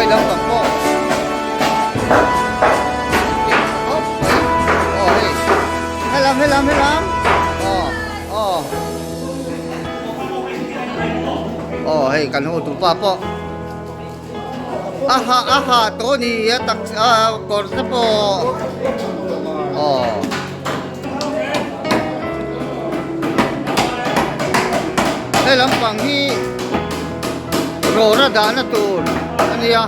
Hei lampang pawh an tih tha khawp mai. Aw hei helam helam helam aw aw aw hei kan hotu pa pawh a ha a ha tawh a ni a taksa kawr te pawh aw. He lampang hi rawra dahna tur a nia.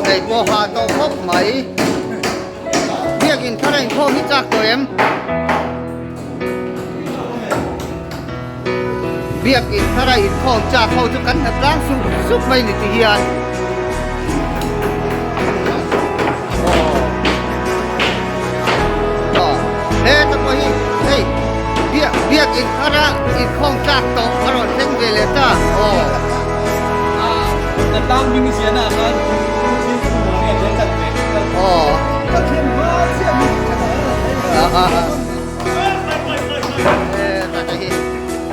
Hei pawh ha tawh khawp mai. Biakin thar a inkhawm hi chak tawh em? Biakin thar a inkhawm chak ho chu kan hna tlang sup sup mai ni ti hian. Aw. Aw. He ta pawh hi hei biak biakin thar a inkhawm chak tawh a rawn thleng ve leh ta. Aw. Na tlang hming ziahna ah khan thil chu maw nge tel chat ve. Aw.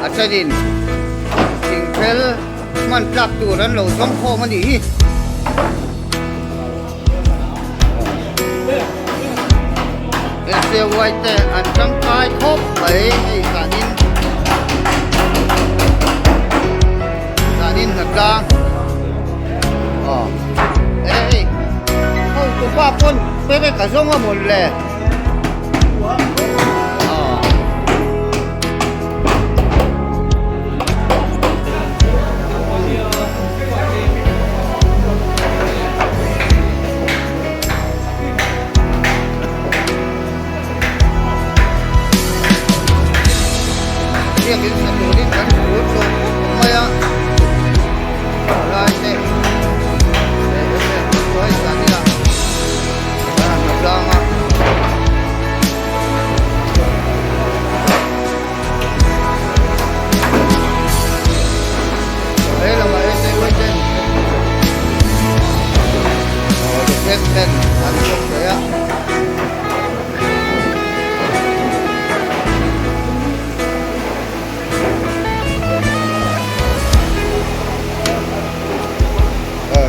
A thenin thingphel hman tlak tur an lo zawng khawm a nih hi. SAY te an tangkai khawp mai hei zanin zanin hna tlang aw e hei ho tupa pawn perek a zawng a mawn le. Biakin sa turin kan fur tawh khawp mai a lai te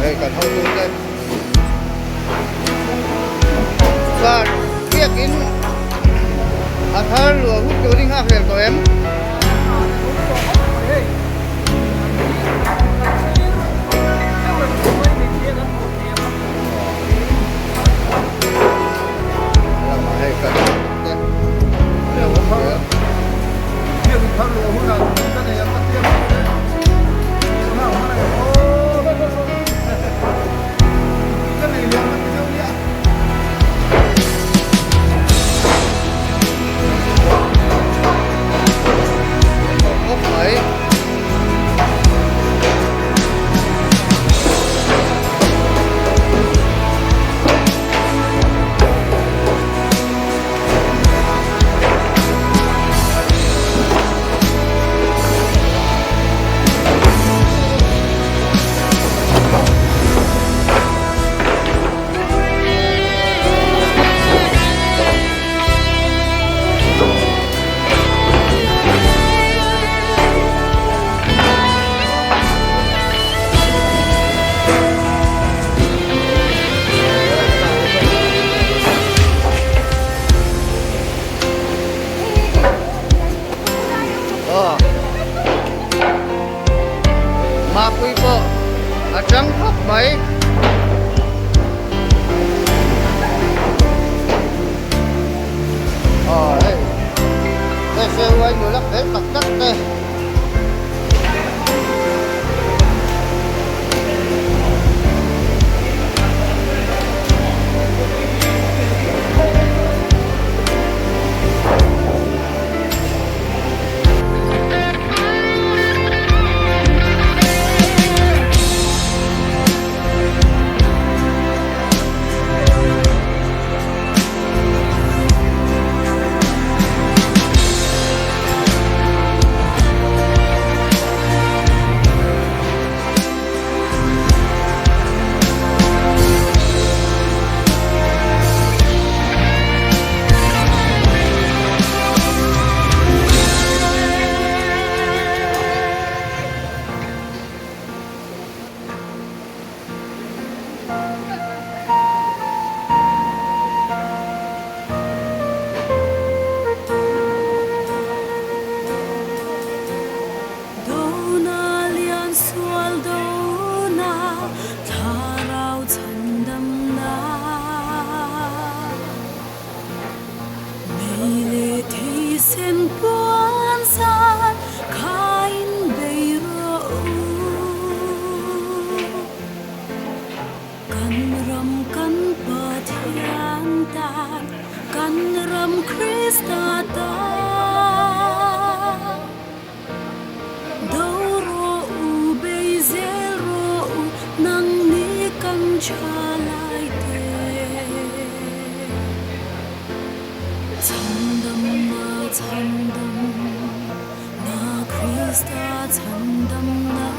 Hei kan hotu te chuan biakin a thar luah hut tur hi nghak hlel tawh em? Hei kan hotu te Biakin thar luah hunah ka nei ang a tia. Mapui pawh a tang khawp mai. Aw hei SAY nula fel tak tak te. Kan ram Krista ta. Do rawh u, bei zel rawh u, nangni kan tha lai te. Chhandam na, chhandam na, Krista chhandam na.